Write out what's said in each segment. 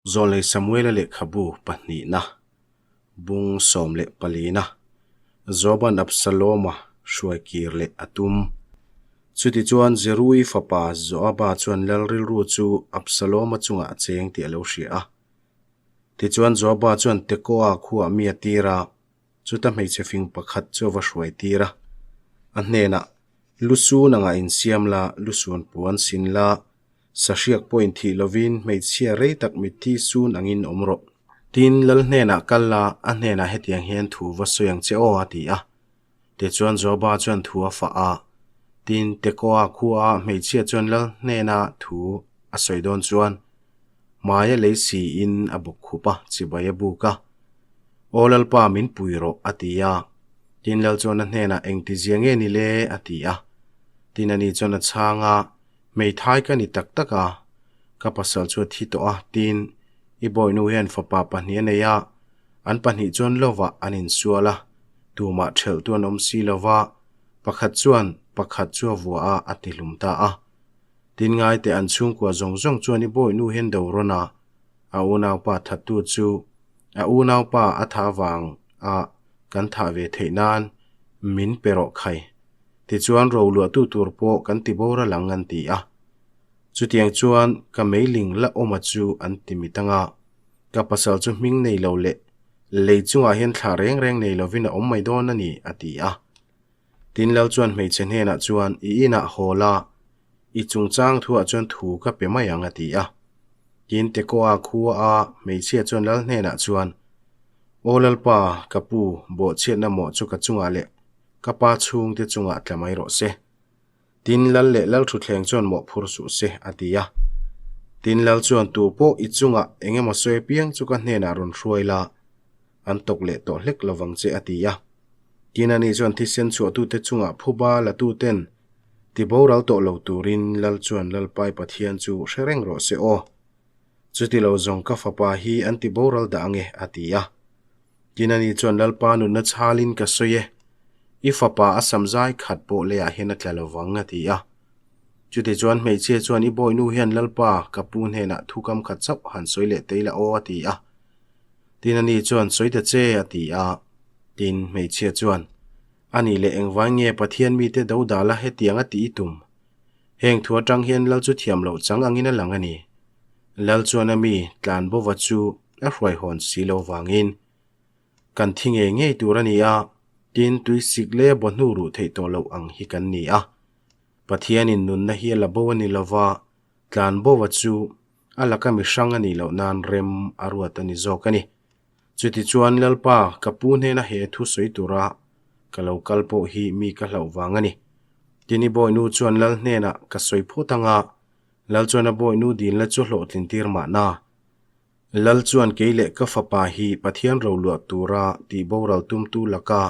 Zawlei Samuela lehkhabu pahnihna, bung 14na, Joaban Absaloma hruai kir leh a tum. Chutichuan Zerui fapa Joaba chuan lal rilru chu Absaloma chungah a cheng tih a lo hria a. Tichuan Joaba chuan Tekoa khuah mi a tir a, chuta hmeichhe fing pakhat chu a va hruai tir a. A hnenah, Lusun angah insiam la, lusun puan sin la, Sahriak pawh inthih lovin hmeichhia rei tak mitthi sun angin awm rawh. Tin, Lal hnenah kal la, a hnenah hetiang hian thu va sawi ang che aw, a ti a. Tichuan Joaba chuan thu a fah a. Tin, Tekoa khua hmeichhia chuan Lal hnena thu a sawi dawn chuan hmaia lei siin a bawk khup a, chibai a buk a. Aw Lalpa, min pui rawh, a ti a. Tin, Lal chuan a hnenah, Engtizia nge ni le? a ti a. Tin, ani chuan a chhang a. Hmeithai ka ni tak tak a, ka pasal chu a thi tawh a, tiin i bawihnu hian fapa pahnih a nei a, an pahnih chuan lovah an insual a, tumah ṭhelh tu an awm si lo va, pakhat chuan pakhat chu a vua a, a ti hlum ta a. Tin ngaite an chhungkua zawng zawng chuan i bawihnu hian do rawn a, a unaupa thattu chu a unaupa a tha vang a kan thah ve theih nan min pe rawh khai. Tichuan roluahtu tur pawh kan ti boral ang an ti a. Chutiang chuan ka meiling la awma chu an ti mit anga, ka pasal chu hming nei lo leh lei chungah hian thla reng reng nei lovin a awm mai dawn a ni, a ti a. Tin Lal chuan hmeichhe hnenah chuan i inah haw la, i chungchang thuah chuan thu ka pe mai ang a ti a. Tin Tekoa khua a hmeichhia chuan Lal hnenah chuan, Aw Lalpa, ka pu, bawhchhiatna mawh chu ka chungah leh Ka pa chhungte chungah tla mai rawh se. Tin, Lal leh Lal Thutthleng chuan mawh phur suh se, a ti a. Tin, Lal chuan tu pawh i chungah eng emaw sawi apiang chu ka hnenah rawn hruai la, an tawk leh tawh hlek lovang che, a ti a. Tin, ani chuan thisen chhuahtute chungah phuba latuten ti boral tawh lo turin Lal chuan Lalpai Pathian chu hre reng rawh se aw. Chuti lo zawng ka fapa hi an ti boral dah ange, a ti a. Tin ani chuan Lalpa nunna chhalin ka sawi e, i fapa a sam zai khat pawh leiah hian a tla lo vang a ti a. Chutichuan hmeichhia chuan i bawihnu hian Lalpa ka pu hnenah thu kam khat chauh han sawi leh tei la aw a ti a. Tin ani chuan sawi ta che a ti a. Tin hmeichhia chuan Ani leh engvai nge Pathian mite do dala hetiang a tih i tum? Heng thu atang hian Lal chu thiam loh chang angin a lang a ni. Lal chuan a mi tlan bova chu a hruai hawn si lo vangin kan thi ngei ngei tur a ni a, tin tui sik leh bawhnu ruh theih tawh loh ang hi kan ni a. Pathianin nunna hi a la bo a ni lova, tlan bova chu a laka mi hrang a nih loh nan rem a ruat a ni zawk a ni. Chutichuan Lalpa ka pu hnena he thu sawi tura ka lo kal pawh hi mi ka hlauh vang a ni. Tin i bawihnu chuan Lal hnenah ka sawi phawt anga Lal chuan a bawihnu dinla chu hlawhtlin tir mahna. Lal chuan kei leh ka fapa hi Pathian roluah tura tih boral tumtu laka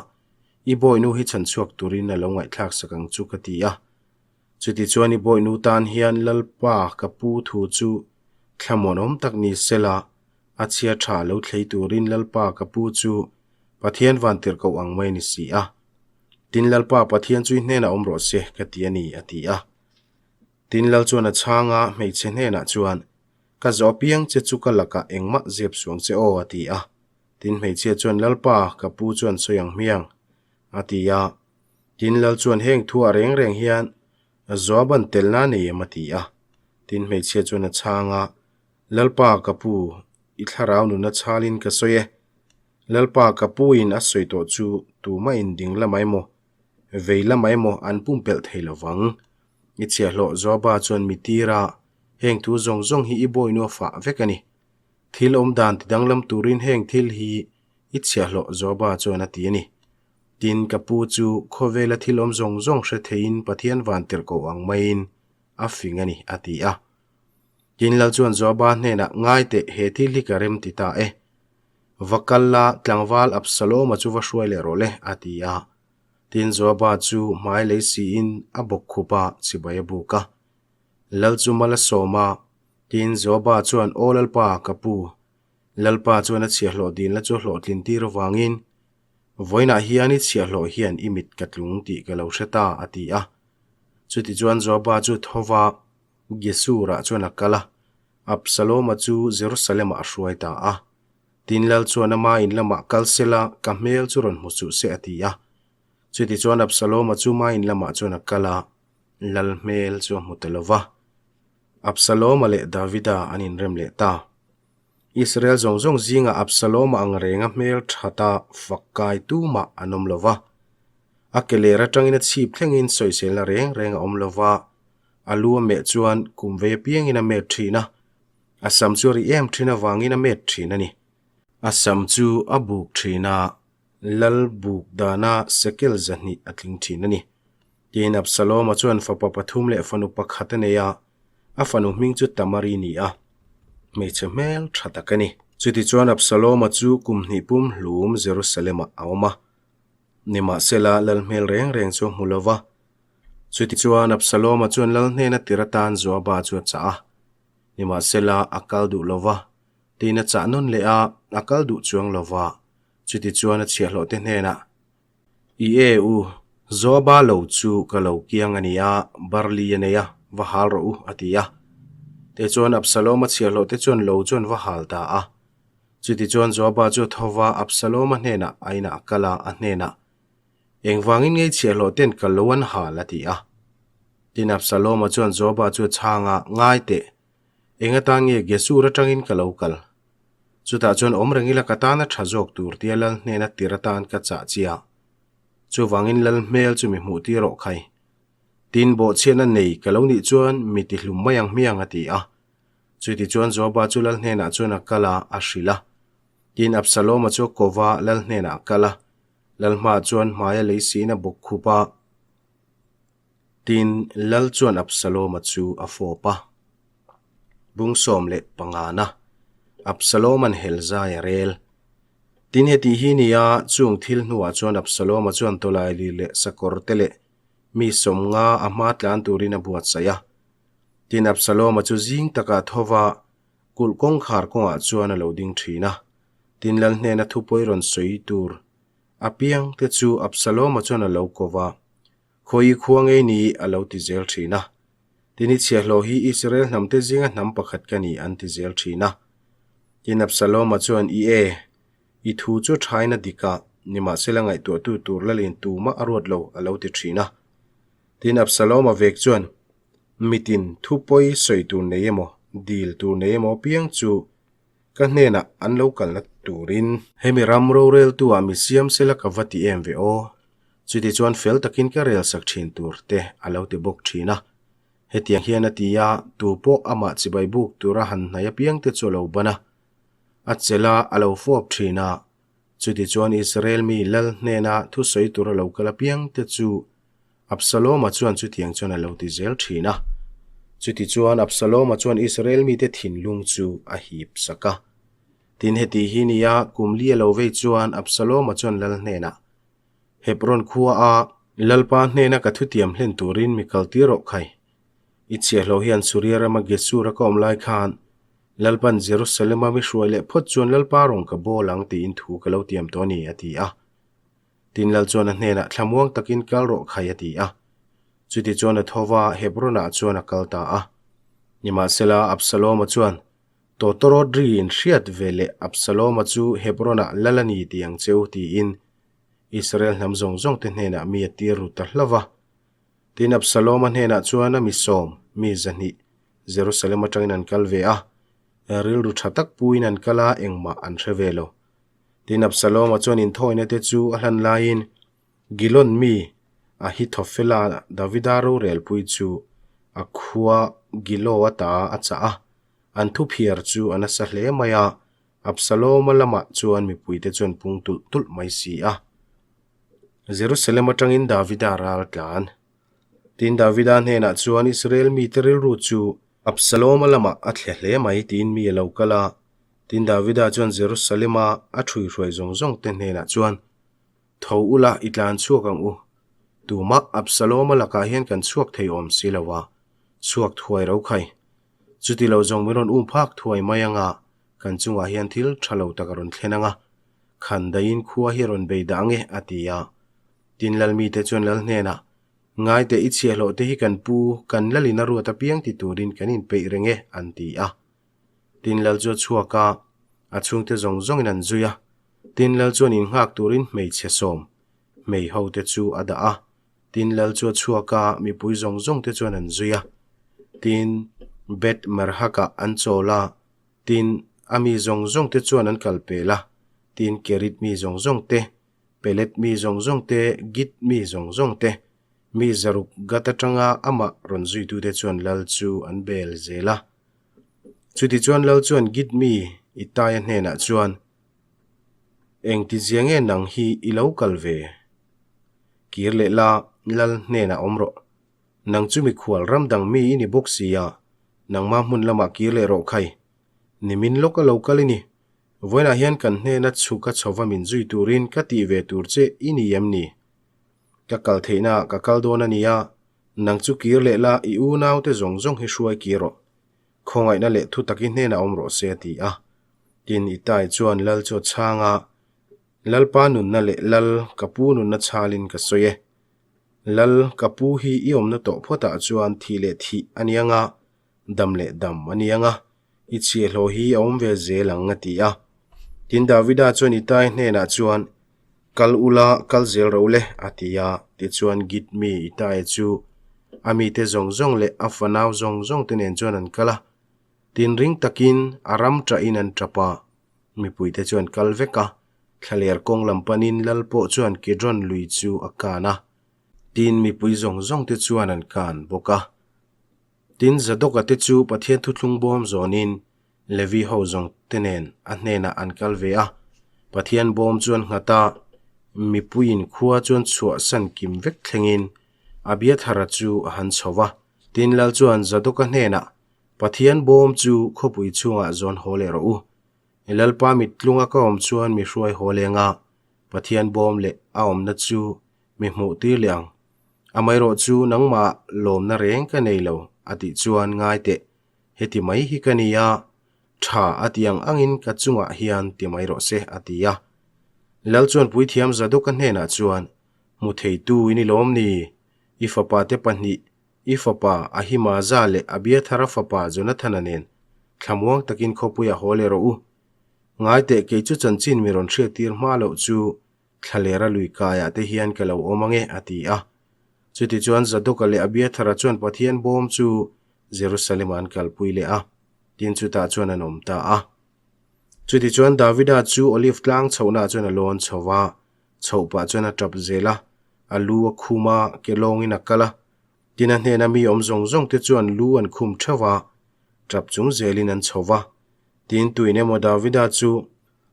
i bawihnu hi chhanchhuak turin a lo ngaihthlak sak ang chu ka ti a. Chutichuan i bawihnu tan hian Lalpa ka pu thu chu thlamuanawm tak ni sela a chhia tha lo thlei turin Lalpa ka pu chu Pathian vantirhkoh ang mai a ni si a. Tin Lalpa Pathian chu i hnenah awm rawh se ka ti a ni a ti a. Tin Lal chuan a chhang a, hmeichhe hnenah chuan, Ka zawh apiang che chu ka lakah engmah zep suang che aw, a ti a. Tin hmeichhia chuan, Lalpa, ka pu chuan sawi ang hmiang, a ti a. Tin Lal chuan heng thuah reng reng hian Joaban telna a nei em? a ti a. Tin hmeichhia chuan a chhang a, Lalpa, ka pu, i thlarau nuna chhalin ka sawi e. Lalpa, ka pu in a sawi tawh chu tumah in ding lamah emaw, vei lamah emaw an pumpelh thei lo vang. I chhiahhlawh Joaba chuan mi tir a, heng thu zawng zawng hi i bawihnu a fah vek a ni. Thil awm dan ti danglam turin heng thil hi i chhiahhlawh Joaba chuan a ti a ni. Tin, ka pu chu khawvela thil awm zawng zawng hre theiin Pathian van tirhkoh ang maiin a fing a ni, a ti a. Tin, Lal chuan Joaba hnenah, Ngai teh, he thil hi ka rem ti ta e. Va kal la, tlangval Absaloma chu va hruai leh rawh le, a ti a. Tin, Joaba chu hmai lei siin a bawk khup a, chibai a buk a. Lal chu mal a sawm a. Tin, Joaba chuan, Aw Lalpa, ka pu, Lalpa chuan a chhiahhlawh dinna chu hlawhtlin tir avangin, Vawiinah hian i chhiahhlawh hian i mit ka tlung tih ka lo hre ta, a ti a. Chutichuan Joaba chu tho va, Gesurah chuan a kal a. Absaloma chu Jerusalem-ah a hruai ta a. Tin, lal chuan ama in lamah kal sela, ka hmel chu rawn hmu suh se a ti a. Chutichuan Absaloma chu ma in lamah chuan a kal a, lal hmel chu a hmu ta lo va. Absaloma leh Davida an inrem leh ta. Israel zawng zawng zingah Absaloma ang renga hmel thata fak kai tumah an awm lo va. A ke ler atangin a chhip thlengin sawiselna reng reng a awm lo va, a lu a meh chuan kum vei apiangin a met thin a, a sam chu a ri em thin avangin a met thin a ni. A sam chu a buk thin a, lal buk dana sekel 200 a tling thin a ni. Tin, Absaloma chuan fapa pathum leh fanu pakhat a nei a, a fanu hming chu Tamari ni a, hmeichhe hmel tha tak a ni. Chutichuan Absaloma chu kum hnih pum hlum Jerusalem-ah a awm a. Nimahsela, lal hmel reng reng chu a hmu lo va. Chutichuan Absaloma chuan lal hnena tir atan Joaba chu a chah a. Nimahsela, a kal duh lo va. Tiin a chah nawn leh a, a kal duh chuang lo va. Chutichuan a chhiahhlawhte hnenah, I e u, Joaba lo chu ka lo kiang a nia, barli a nei a, va hal rawh u, a ti a. Tichuan Absaloma chhiahhlawhte chuan lo chu an va hal ta a. Chutichuan Joaba chu a tho va, Absaloma hnenah a inah a kal a, a hnenah, Engvangin ngei chhiahhlawh ten ka lo an hal? a ti a. Tin, Absaloma chuan Joaba chu a chhang a, Ngai teh, eng atan nge Gesur atangin ka lo kal? Chutah chuan awm reng ila ka tan a tha zawk tur tia lal hnena tir atan ka chah chi a. Chuvangin lal hmel chu mi hmuh tir rawh khai. Tin, bawhchhiatna nei ka lo nih chuan mi ti hlum mai ang hmiang a ti a. Chutichuan Joaba chu lal hnenah chuan a kal a, a hrilh a. Tin, Absaloma chu a ko va, lal hnenah a kal a. Lal hmaah chuan hmaia lei siin a bawk khup a. Tin, lal chuan Absaloma chu a fawp a. Bung 15na, Absaloma'n Helzai a rel. Tin, heti hi nia, chung thil hnuah chuan Absaloma chuan tawlaili leh sakawr te leh mi 50 a hma tlan turin a buatsaih a. Tin, Absaloma chu zing takah tho va, kulh kawngkhar kawngah chuan a lo ding thin a. Tin, lal hnena thupawi rawn sawi tur apiang te chu Absaloma chuan a lo ko va, Khawi khua ngei ni a lo ti zel thin a. Tin, i chhiahhlawh hi Israel hnamte zinga hnam pakhat ka ni an ti zel thin a. Tin, Absaloma chuan, I e, i thu chu thain a dik a, nimahsela ngaihtuahtu tur lalin tumah a ruat lo a lo ti thin a. Tin, Absaloma vek chuan, Mitin thu pawi sawi tur nei emaw, dil tur nei emaw apiang chu Ka hnenah an lo kalna turin. Hemi ram roreltu ah mi siam sela ka va ti em ve aw. Chutichuan fel takin ka rel sak thin tur te a lo ti bawk thin a. Hetiang hian a ti a, tu pawh amah chibai buk tura han hnai apiang te chu a lo ban a. A chelh a, a lo fawp thin a. Chutichuan Israel mi lal hnena thusawi tur a lo kal apiang te chu Absaloma chuan chutiang chuan a lo ti zel thin a. Chutichuan Absaloma chuan Israel mite thinlung chu a hip sak a. Tin, heti hi nia kum li a lo vei chuan Absaloma chuan lal hnenah, Hebron khua a Lalpa hnena ka thutiam hlen turin mi kaltir rawh khai. I chhiahhlawh hian Suria rama Gesura ka awm lai khan Lalpan Jerusalema mi hruai leh phawt chuan Lalpa rawn ka bawl ang tiin thu ka lo tiam tawh a ni, a ti a. Tin lal chuan a hnenah thlamuang takin kal rawh khai a ti a. Chuti chuan a tho va, Hebron-ah chuan a kal ta a. Nimahsela, Absaloma chuan, Tawtawrawt ri in hriat ve leh Absaloma chu Hebron-ah lal a ni ti ang che u tiin Israel hnam zawng zawngte hnenah mi a tir ru ta hlauh va. Tin, Absaloma hnenah chuan a mi sawm, mi 200, Jerusalem atangin an kal ve a. Rilru tha tak puiin an kal a, engmah an hre ve lo. Tin, Absaloma chuan inthawina te chu a hlan laiin Gilon mi Ahithophela Davida rorelpui chu a khua Gilo ata a chah a, an thuphiar chu a nasa hle mai a, Absaloma lamah chuan mipuite chuan pung tulh tulh mai si a. Jerusalem atangin Davida ral tlan. Tin, Davida hnenah chuan Israel mite rilru chu Absaloma lamah a thle hle mai tiin mi a lo kal a, Tin, Davida chuan Jerusalema a ṭhuihruai zawng zawngte hnenah chuan, Tho ula, i tlan chhuak ang u. Tumah Absaloma lakah hian kan chhuak thei awm si lo a, chhuak thuai ro khai. Chuti lo zawng min rawn um phak thuai mai anga, kan chungah hian thil ṭha lo tak a rawn thlen anga, khan daiin khua hi a rawn bei dah ang e, a ti a. Tin, lalmite chuan lal hnenah, Ngaite i chhiahhlawhte hi kan pu, kan lalin a ruat apiang ti turin kan inpeih reng e, an ti a. Tin, lal chu a chhuak a, a chhungte zawng zawngin an zui a. Tin, lal chuan innghak turin hmeichhe sawm hmei hote chu a dah a. Tin, lal chu a chhuak a, mipui zawng zawngte chuan an zui a. Tin, Beth Merhak-ah an chawl a, tin, a mi zawng zawngte chuan an kal pel a. Tin, Kerit mi zawng zawngte, Pelet mi zawng zawngte, Git mi zawng zawngte, mi zaruk Gat atanga amah rawn zuitute chuan lal chu an bel zel a. Chutichuan lal chuan Git mi Ittaia hnenah chuan, Engtizia nge nang hi i lo kal ve? Kir leh la, lal hnenah awm rawh. Nang chu mikhual ram dang mi i ni bawk si a, nangma hmun lamah kir leh rawh khai. Nimin lawk a lo kal i ni. Vawiinah hian kan hnena chhuk a chhova min zui turin ka tih ve tur che i ni em ni? Ka kal theihnaah ka kal dawn a nia, nang chu kir leh la i unaute zawng zawng hi hruai kir rawh. Khawngaihna leh thutak i hnenah awm rawh se a ti a. Tin, Itai chuan lal chu a chhang a, Lalpa nunna leh lal ka pu nunna chhalin ka sawi e. Lal ka pu hi i awmna tawh phawtah chuan thih leh thih a ni ang a, dam leh dam a ni ang a, i chhiahhlawh hi a awm ve zel ang a ti a. Tin, Davida chuan Itai hnenah chuan, Kal ula, kal zel ro le, a ti a. Tichuan Git mi Itai chu a mite zawng zawng leh a fanau zawng zawngte nen chuan an kal a. Tinring takin a ram ṭahin an ṭap a, mipuite chu an kal vek a, thlaler kawng lam panin lal pawh chuan Kidron lui chu a kan a, tin mipui zawng zawngte chuan an kan bawk a. Tin Zadoka te chu Pathian thuthlung bawm zawnin Levi ho zawng te nen a hnenah an kal ve a, Pathian bawm chu an nghat a, mipuiin khua chuan chhuahsan kim vek thlengin Abiathara chu a han chho va. Tin lal chuan Zadoka hnenah, Pathian bawm chu khawpui chhungah zawn haw leh rawh u. I Lalpa mittlunga ka awm chuan mi hruai haw leng a, Pathian bawm leh a awmna chu mi hmuh tir leh ang. Amaherawh chu nangmah lawmna reng ka nei lo, a tih chuan ngai teh, heti mai hi ka ni a, tha a ti ang angin ka chungah hian ti mai rawh se, a ti a. Lal chuan Puithiam Zadoka hnenah chuan, Hmu theitu i ni lawm ni? I fapate pahnih I fapa Ahimaza leh Abiathara fapa Jonathana nen thlamuang takin khawpuiah haw leh rawh u. Ngai teh kei chu chanchin mi rawn hriattir hma loh chu thlalera lui kaiah te hian ka lo awm ange, a ti a. Chutichuan Zadoka leh Abiathara chuan Pathian bawm chu Jerusalem-ah an kalpui leh a, tin chutah chuan an awm ta a. Chutichuan Davida chu Olive tlang chhohnaah chuan a lawn chho va, chhoh pah chuan a tap zel a, a lu a khum a, ke lawngin a kal a. Tin a hnena mi awm zawng zawng te chuan lu an khum theuh a, tap chung zelin an chho va. Tin tuin emaw Davida chu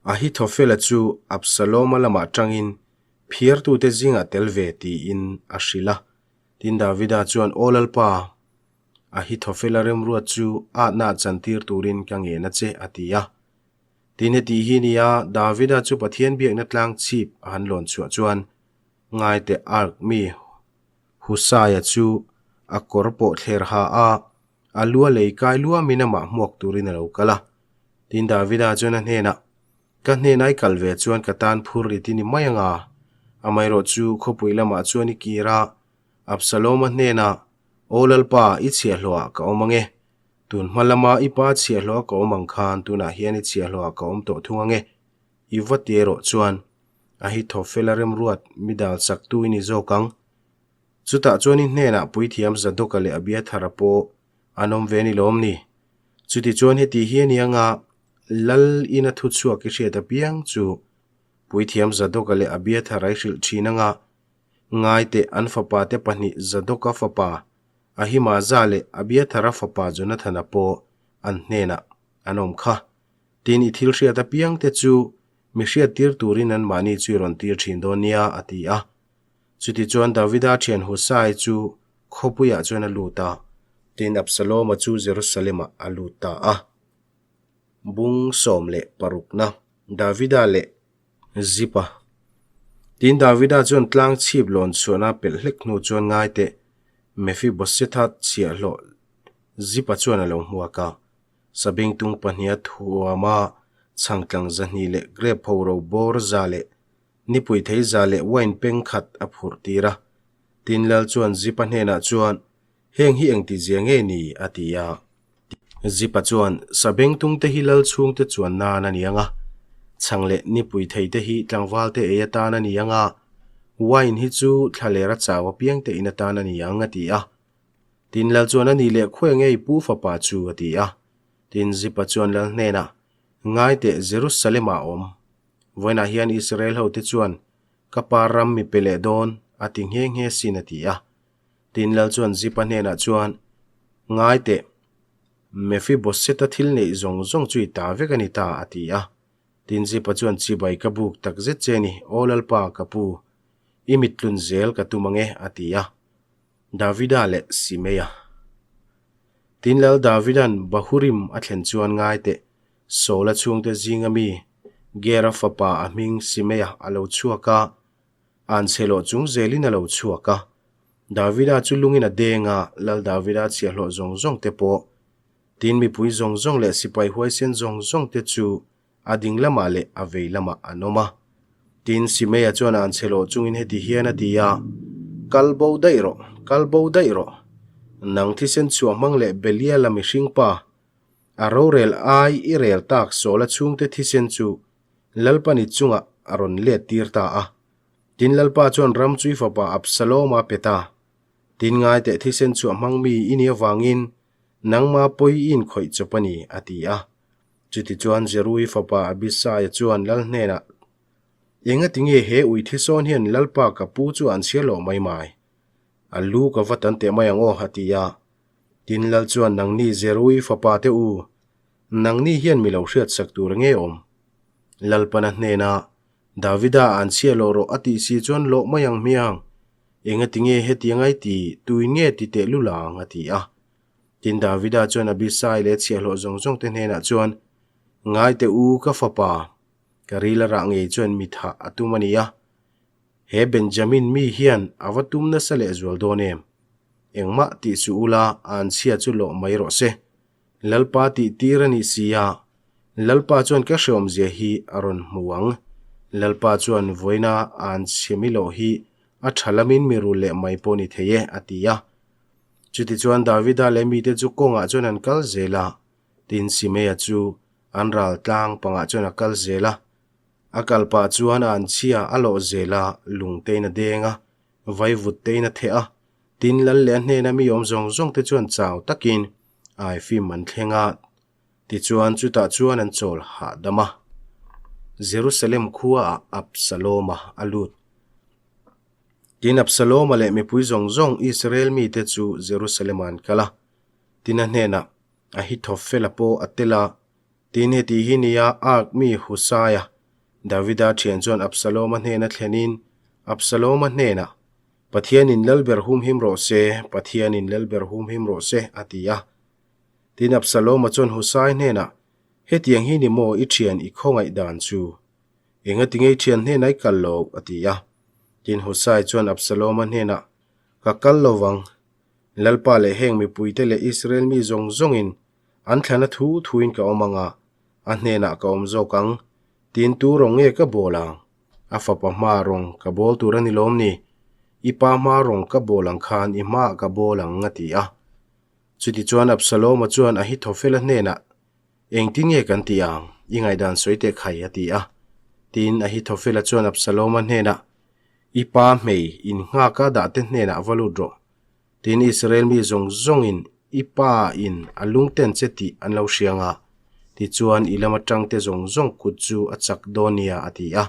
Ahithophela chu Absaloma lamah tangin phiartute zingah tel ve tiin a hrilh a. Tin Davida chuan, Aw Lalpa, Ahithophela remruat chu atna chantir turin ka ngen a che, a ti a. Tin heti hi nia Davida chu Pathian biakna tlang chhip a han lawn chhuah chuan ngaite Ark mi Husaia chu a kawr pawh thler ha a, a lua lei kai luamin amah hmuak turin a lo kal a. Tin Davida chuan a hnenah, Ka hnena i kal ve chuan ka tan phur rit i ni mai anga, amaherawh chu khawpui lamah chuan i kir a, Absaloma hnenah, Aw Lalpa, i chhiahhlawhah ka awm ange. Tun hma lama i pa chhiahhlawha ka awm ang khan tunah hian i chhiahhlawhah ka awm tawh thung ange. I va ti erawh chuan Ahithophela remruat mi dal chaktu i ni zawk ang. Chutah chuan i hnenah puithiam Zadoka leh Abiathara pawh an awm ve ni lawm ni? Chutichuan heti hi a ni anga Lal ina thuchhuak i hriat apiang chu puithiam Zadoka leh Abiathara i hrilh thin anga ngaiteh an fapate pahnih Zadoka fapa Ahimaza leh Abiathara fapa Jonathana pawh an hnenah an awm kha. Tin, i thil hriat apiangte chu mi hriattir turin anmahni chu i rawn tir thin dawn nia, a ti a. Chutichuan Davida thian Husai chu khawpuiah chuan a lut a, tin Absaloma chu Jerusalem-ah a lut ta a. Bung 16na Davida leh Zipa. Tin Davida chuan tlang chhip lawn chhuahna pelh hlek hnu chuan ngai teh, Mephibosetha chhiahhlawh Zipa chuan a lo hmuak a. Sabengtung pahniha thuama chhangtlang zahnih leh grep pho ro bawr za leh nipui thei za leh wine peng khat a phurh tir a. Tin Lal chuan Zipa hnenah chuan, Heng hi engtizia nge ni? a ti a. Zipa chuan, Sabengtung te hi lal chhungte chuan nan a ni ang a, chhang leh nipui thei te hi tlangvalte ei atan a ni ang a, wine hi chu thlalera chau apiang te in atan a ni ang, a ti a. Tin, lal chuan a nih leh khawi ngei pu fapa chu, a ti a. Tin, Zipa chuan lal hnenah, Ngai teh, Jerusalem-ah a awm. Vawiinah hian Israel hote chuan ka pa ram mi pe leh dawn, a ti nghe nghe sin, a ti a. Tin, lal chuan Zipa hnenah chuan, Ngai teh, Mephiboseta thil neih zawng zawng chu i ta vek a ni ta, a ti a. Tin, Zipa chuan chibai ka buk tak zet che ni, Aw Lalpa, ka pu, i mittlun zel ka tum ang e, a ti a. Davida leh Simeia. Tin, Lal Davida'n Bahurim a thlen chuan ngai teh, Saula chhungte zinga mi Gera fapa a hming Simeia a lo chhuak a, an chhe loh chung zelin a lo chhuak a. Davida chu lungin a deng a, Lal Davida chhiahhlawh zawng zawng te pawh, tin mipui zawng zawng leh sipai huaisen zawng zawng te chu a ding lamah leh a vei lamah an awm a. Tin, Simeia chuan an chhe loh chungin heti hian a ti a, Kal bo daih rawh, kal bo daih rawh. Nang thisen chhuah hmang leh Beliala mihring pa, a rorel ai i rel tak Saula chhungte thisen chu Lalpani chungah a rawn let tir ta a. Tin Lalpa chuan ram chui fapa Absalom-a pe ta. Tin ngai teh thisen chhuah hmang mi i nih avangin nangma pawi i inkhawih chawp a ni, a ti a. Chutichuan Zeruii fapa Abisaia chuan Lal hnenah, Engati nge he ui thisawn hian Lalpa ka pu chu an chhiar loh mai mai? A lu ka va tan teh mai ang aw, a ti a. Tin Lal chuan nangni Zeruii fapa te u, Nangni hian mi lo hriatsak tur nge awm? Lalpana hnena Davida an chhia loh rawh a tih si chuan lawh mai ang hmiang. Engati nge hetiang ai ti, tuin nge ti teh lul ang? a ti a. Tin Davida chuan Abisai leh chhiahhlawh zawng zawng te hnenah chuan, Ngai teh u ka fapa, ka ril a rah ngei chuan mi thah a tum a ni a. He Benjamin mi hian a va tum nasa lehzual dawn em? Engmah tih suh ula an chhia chu lawh mai rawh se. Lalpa tih tir a nih si a, Lalpa chuan ka hreawmzia hi a rawn hmu ang. Lalpa chuan vawiina an chhe mi loh hi a tha lamin mi rul leh mai pawh ni thei e, a ti a. Chutichuan Davida leh mite chu kawngah chuan an kal zel a, tin Simeia chu an ral tlang pangah chuan a kal zel a. A kal pah chuan a anchhia a lawh zel a, lungtein a deng a, vaivut tein a theh a, tin lal leh a hnena mi awm zawng zawng te chuan chau takin Aifim an thleng a, tichuan chutah chuan an chawl hahdam a. Jerusalem khuaah Absaloma a lut. Tin, Absaloma leh mipui zawng zawng Israel mite chu Jerusalem-ah an kal a. Tin, a hnenah Ahithophela pawh a tel a. Tin, heti hi nia Ark mi Husaia, Davida thian chuan Absaloma hnena thlenin Absaloma hnenah, Pathianin Lalber humhim rawh se, Pathianin Lalber humhim rawh se, a ti a. Tin, Absaloma chuan Husai hnenah, Hetiang hi ni maw i thian i khawngaih dan chu? Engati nge i thian hnenah i kal lo? a ti a. Tin, Husai chuan Absaloma hnenah, Ka kal lo vang. Lalpa leh heng mipuite leh Israel mi zawng zawngin an thlana thu thuin ka awm ang a, a hnenah ka awm zawk ang. Tin, tu rawng nge ka bawl ang? A fapa hma rawng ka bawl tur a ni lawm ni? I pa hma rawng ka bawl ang khan i hmaah ka bawl ang, a ti a. Chutichuan Absaloma chuan Ahithophela hnenah, Engtin nge kan tih ang? I ngaihdan sawi teh khai, a ti a. Tin, Ahithophela chuan Absaloma hnenah, I pa hmei innghaka dahte hnenah va lut rawh. Tin, Israel mi zawng zawngin i pa in a lungten che tih an lo hria ang a, tichuan i lam atangte zawng zawng kut chu a chak dawn nia, a ti a.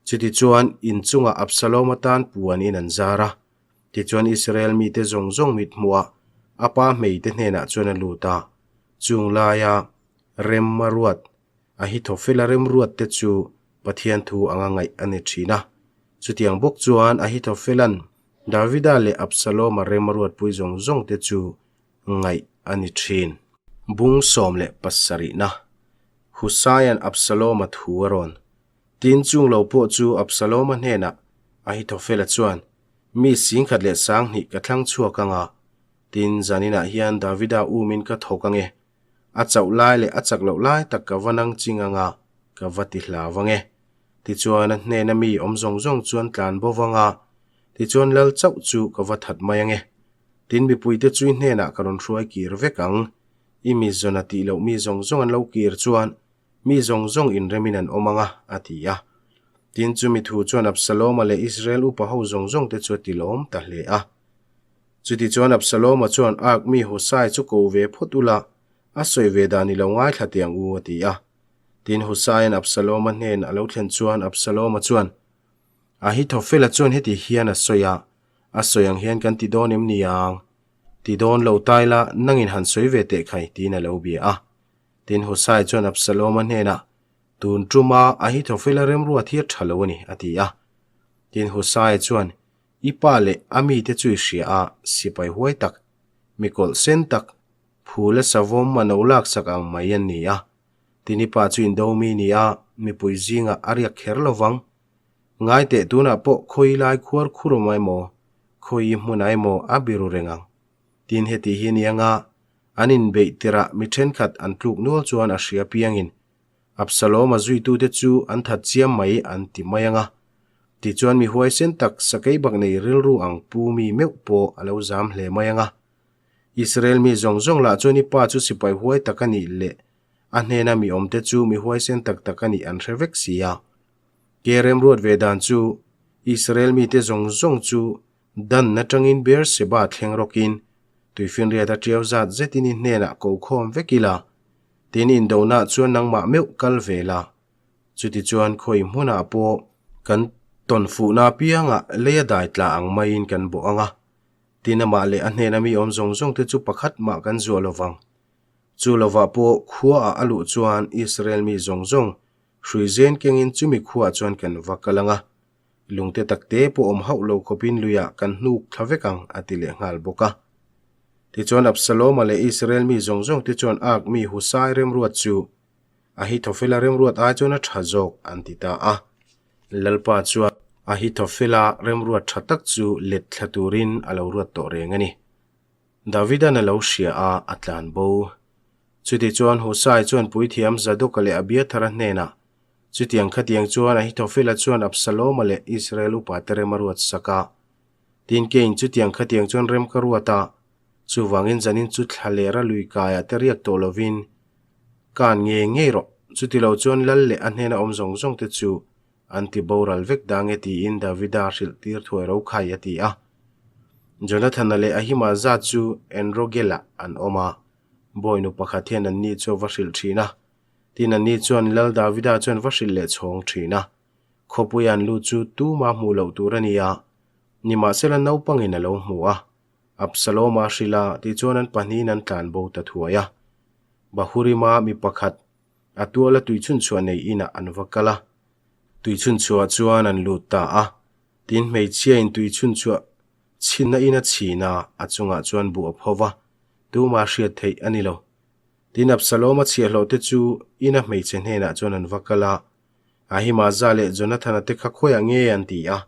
Chutichuan in chungah Absalom atan puan in an zar a, tichuan Israel mite zawng zawng mithmuhah a pa hmeite hnenah chuan a lut a, chung laia rem a ruat Ahithophela remruatte chu Pathian thu anga ngaih a ni thin a. Chutiang bawk chuan Ahithophela'n Davida leh Absaloma rem a ruatpui zawng zawngte chu ngaih a ni thin. Bung 17na Husaia'n Absaloma thu a rawn tin chung lo pawh chu Absaloma hnenah Ahithophela chuan, Mi 10,000 leh 2000 ka thlang chhuak ang a, tin zaninah hian Davida umin ka thawk ang e. A chauh lai leh a chak loh lai tak ka va nang ching ang a, ka va ti hlau ang e. Tichuan a hnena mi awm zawng zawng chuan tlan bo vang a, tichuan lal chauh chu ka va that mai ang e. Tin mipuite chu i hnenah ka rawn hruai kir vek ang. I mi zawna tih loh mi zawng zawng an lo kir chuan mi zawng zawng inremin an awm ang a, a ti a. Tin, chumi thu chuan Absaloma leh Israel upa ho zawng zawngte chu a ti lawm ta hle a. Chutichuan Absaloma chuan Ark mi Husai chu ko ve phawt ula, a sawi ve dan i lo ngaithla teh ang u, a ti a. Tin, Husaia'n Absaloma hnen a lo thlen chuan Absaloma chuan, Ahithophela chuan heti hian a sawi a, a sawi ang hian kan ti dawn em ni ang? Ti dawn lo ta ila, nangin han sawi ve teh khai, tiin a lo bia a. Tin, Husai chuan Absaloma hnenah, Tun tuma Ahithophela remruat hi a tha lo a ni, a ti a. Tin, Husai chuan, I pa leh a mite chu i hria a, sipai huai tak, mi kawlh sen tak, phul a savawm a no laksak ang mai an ni a. Tin, i pa chu indo mi ni a, mipui zingah a riak kher lo vang. Ngai teh tunah pawh khawi lai khuar khur awm emaw, khawi hmunah emaw a biru reng ang. Tin, heti hi ni anga an inbeih tirah mi thenkhat an tluk nual chuan a hria piangin Absalom-a zuitute chu an that chiam mai an ti mai ang a. Tichuan mi huaisen tak sakei bak nei rilru ang pu mi meuh pawh a lo zam hle mai ang a. Israel mi zawng zawng lah chuan i pa chu sipai huai tak a nih leh a hnena mi awmte chu mi huaisen tak tak a nih an hre vek si a. Ke remruat ve dan chu Israel mite zawng zawng chu Dan atangin Beer-seba thleng rawkin tuifinriat a tiau zat zetin i hnenah ko khawm vek ila, tin indonah chuan nangmah meuh kal ve la. Chutichuan khawi hmunah pawh kan tawn fuhna apiangah lei a dai tla ang maiin kan bawh ang a, tin amah leh a hnena mi awm zawng zawngte chu pakhat mah kan zuah lo vang. Chu lovah pawh khuaah a luh chuan Israel mi zawng zawng hrui zen kengin chumi khuaah chuan kan va kal ang a, Lungte takte pawh awm hauh lo khawpin luiah kan hnuk thla vek ang, a ti leh nghal bawk a. Tichuan Absaloma leh Israel mi zawng zawngte chuan Ark mi Husai remruat chu Ahithophela remruat ai chuan a tha zawk an ti ta a. Lalpa chuan Ahithophela remruat tha tak chu let thla turin a lo ruat tawh reng a ni. Davidan a lo hria a, a tlan bo. Chutichuan Husai chuan puithiam Zadoka leh Abiathara hnenah Chutiang khatiang chuan Ahithophela chuan Absaloma leh Israel upate rem a ruat sak a. Tin, keiin chutiang khatiang chuan rem ka ruat a, chuvangin zanin chu thla leh ra lui kaiah te riak tawh lovin kan ngei ngei rawh. Chutilo chuan lal leh a hnena awm zawng zawng te chu an ti boral vek dang e tiin Davida hrilh tir thuai ro khai a ti a. Jonathana leh Ahimaza chu Enrogelah an awm a, bawinu pakhat hian anni chu a va hrilh thin a. Tin, anni chuan Lal Davida chuan va hrilh leh chhawng thin a. Khawpui an lut chu tuma hmuh loh tur a ni a, nimahsela naupangin a lo hmu a. Absaloma a hrilh a, tichuan an pahnihin an tlan bo ta thuai a. Bahurima mi pakhat, a tuala tuichhunchhuah nei inah an va kal a. Tuichhunchhuah chuan an lut ta a. Tin, hmeichhiain tuichhunchhuah chhinna in a chhin a, a chungah chuan buh a pho va, tuma hriat theih a ni lo. Tin, Absaloma chhiahhlawhte chu ina hmeichhe hnenah chuan an va kal a, Ahimaza leh Jonathana te kha khawiah nge an ti a?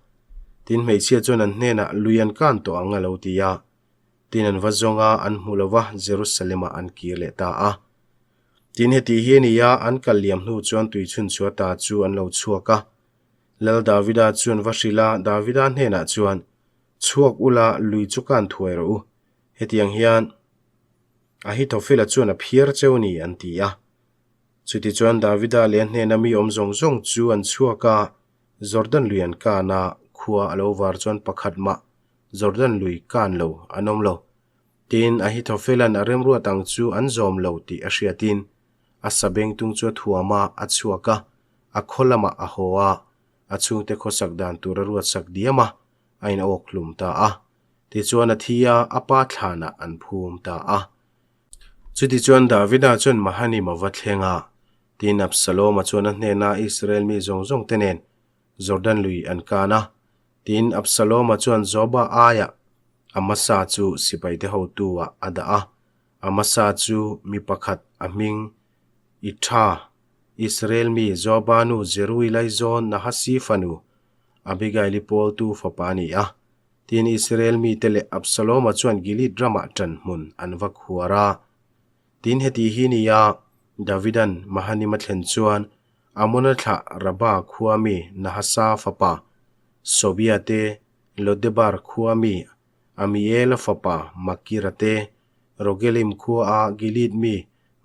Tin, hmeichhia chuan an hnenah, Lui an kan tawh ang a lo ti a. Tin, an va zawng a, an hmu lo va, Jerusalem-ah an kir leh ta a. Tin, heti hi a ni a, an kal liam hnu chuan tuichhunchhuah ta chu an lo chhuak a. Lal Davida chu an va hrilh a, Davida hnenah chuan, Chhuak ula, lui chu kan thuai rawh u. Hetiang hian. Ahithophela chuan a phiar cheu ni an ti a. Chutichuan Davida leh a hnena mi awm zawng zawng chu an chhuak a, Jordan lui an kan a, khua a lo var chuan pakhat mah Jordan lui kan lo an awm lo. Tin, Ahithophela'n a remruat ang chu an zawm lo tih a hriatin a sabengtung chu a thuam a, a chhuak a, a khaw lamah a haw a, a chhungte khawsak dan tur a ruatsak diam a, a inawk hlum ta a. Tichuan a thi a, a pa thlanah an phum ta a. Chutichuan Davida chuan Mahanim a va thleng a, tin Absaloma chuan a hnena Israel mi zawng zawng te nen Jordan lui an kan a. Tin Absaloma chuan Joaba aiah Amasa chu sipaite hotu ah a dah a. Amasa chu mi pakhat a hming Itha, Israel mi Joaba nu Zerui laizawn Nahasi fanu Abigaili pawltu fapa a ni a. Tin, Israel mite leh Absaloma chuan Gilead ramah ṭan hmun an va khuar a. Tin, heti hi ni a, Davidan Mahanim a thlen chuan Amona thlah Rabba khua mi Nahasa fapa Sobia te, Lodebar khua mi Amiela fapa Makira te, Rogelim khuaa Gilead mi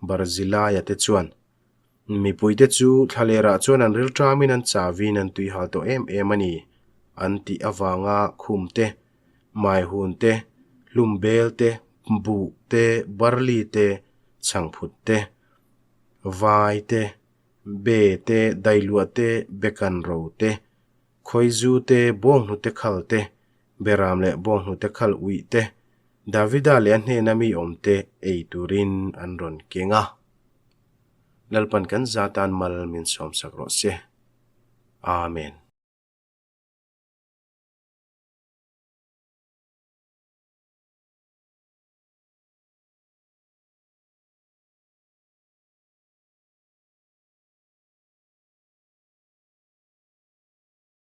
Barzilaia te chuan, Mipuite chu thlalerah chuan an rilṭamin an chavin an tuihal tawh em em a ni, an tih avanga khum te, maihun te, hlumbel te, buh te, barli te, chhangphut te, vai te, be te, dailuah te, bekan ro te, khawizu te, bawnghnute khal te, beram leh bawnghnute khal uih te, Davida leh a hnena mi awmte ei turin an rawn keng a. Lalpan kan za tan mal min sawmsak rawh se. Amen.